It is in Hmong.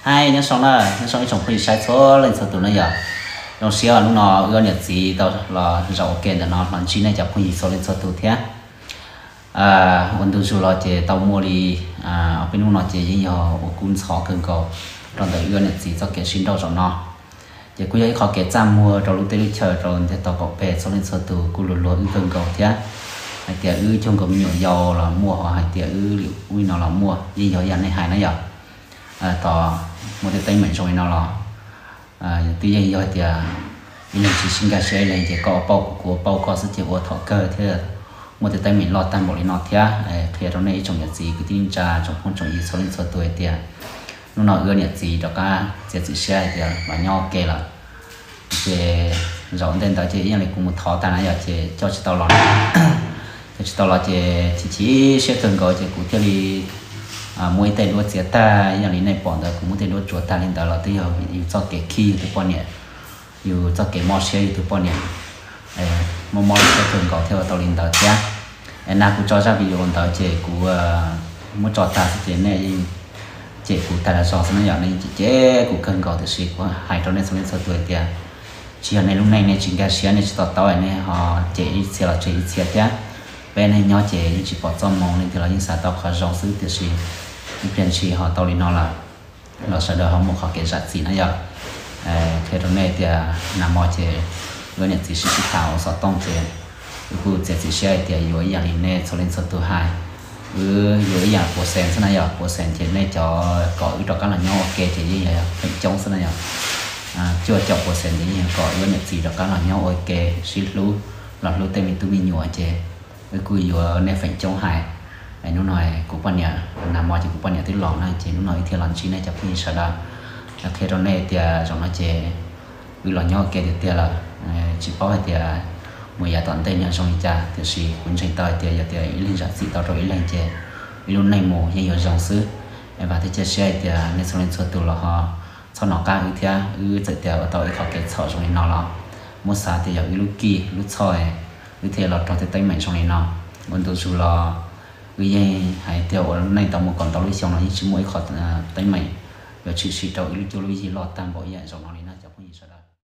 Hais nyob zoo na, nyob zoo ib tsoom phooj ywg saib txhua leej txhua tus na yom. Zoo siab hnub no wb niam txiv tau los zaum ua ke ntawm no los ntsib nej cov phooj ywg txhua leej txhua tus thiab. Ua ntu zus los ces tau muaj li ob peb hnub no ces yeej yog ua kub ntxhov kawg nkaus rau ntawm wb niam txiv txoj kev sib nrauj zaum no. Ces kuj yog ib qhov kev txaj muag rau lub teb lub chaws rau ntiaj teb tom pem txhua leej txhua tus kuj luag luag wb kawg nkaus thiab. Hais tias wb cug nkaus me nyuam yaus los muaj, hos hais tias wb li ub li no los muaj, yeej yog ib yam nej hais na yom. Tos muaj tej teeb meem zoo li no los twb yeej yog tias ib leeg tsis sib nkag siab ib leeg ces koj ua pauj kuv, kuv ua pauj koj xwb ces ua thaum kawg thiaj muaj tej teeb meem loj tag npaum li no thiab. Qhia rau nej ib tsoom niam txiv kwv tij neej tsa tsoom phooj tsoom ywg txhua leej txhua tus hais tias hnub no wb niam txiv rov qab txiav txim siab hais tias los nyob ua ke lawm. Ces zaum ntej ntawd ces ib yam li kuv mus thov tag na yom, ces coj tsis tau los, coj tsis tau los ces chim chim siab kawg nkaus ces kuv thiaj li muab ib tej duab txiav tag ib yam li nej pom ntawd, kuv muab tej duab tsuav tag li ntawd los twb yog yus txoj kev khib yus tus poj niam, yus txoj kev mob siab yus tus poj niam, mob mob siab kawg nkaus thiaj ua tau li ntawd thiab. Es nag kuv tso zaj video ntawd ces kuv muab tso tag xwb ces nej yeej cem kuv tag los zog xwb na yom, nej yeej cem cem kuv kawg nkaus tiam sis kuv hais rau nej txhua leej txhua tus hais tias tsis yog nej lub neej nej tsis nkag siab nej tsis to taub nej ho cem ib txhia los tseg ib txhia thiab. Peb neeg nyob ces yeej tsis pom txoj moo, leej twg los yeej xav tau qhov zoo xwb tiam sis ib pliag ntshis ho tau li no lawm los sawv daws ho muaj qhov kev zam txim na yom. Qhia rau nej tias nag hmo ces wb niam txiv sib sib tham ua xov tooj ces wb kuj txiav txim siab hais tias yuav ib yam li nej txhua leej txhua tus hais, wb yuav ib yam puas xees xwb na yom, puas xees ces nej cov kom wb rov qab los nyob ua ke ces yeej yog feem coob xwb na yom. Cuaj caum puas xees ces yeej yog kom wb niam txiv rov qab los nyob ua ke, sib hlub, los hlub tej me tub me nyuam ces wb kuj yuav nej feem coob hais. Hnub no kuv poj niam, nag hmo ces kuv poj niam twb los na ces hnub no wb thiaj los ntsib nej cov phooj ywg sawv daws. Qhia rau nej tias zaum no ces wb los nyob ua ke tiag tiag lawm, tsis paub hais tias mus yav tom ntej nyob zoo li cas tiam sis kuv ntseeg tau hais tias yog tias ib leeg zam txim tau rau ib leeg ces ib lub neej mus yeej yuav zoo xwb. Es vam thiab cia siab hais tias nej txhua leej txhua tus los ho txhob hnov qab wb thiab, wb txawm tias ua tau ib qhov kev txhaum zoo li no los muab xav tias yog wb lub kij lub txhoj wb thiaj los raug tej teeb meem zoo li no. Ua ntu zus los wb yeej hais tias ua neej tau mus kom ntau lub xyoo los yeej tsis muaj ib qho teeb meem yuav tshwm sim rau wb lub cuab lub yig loj tag npaum ib yam zaum no li.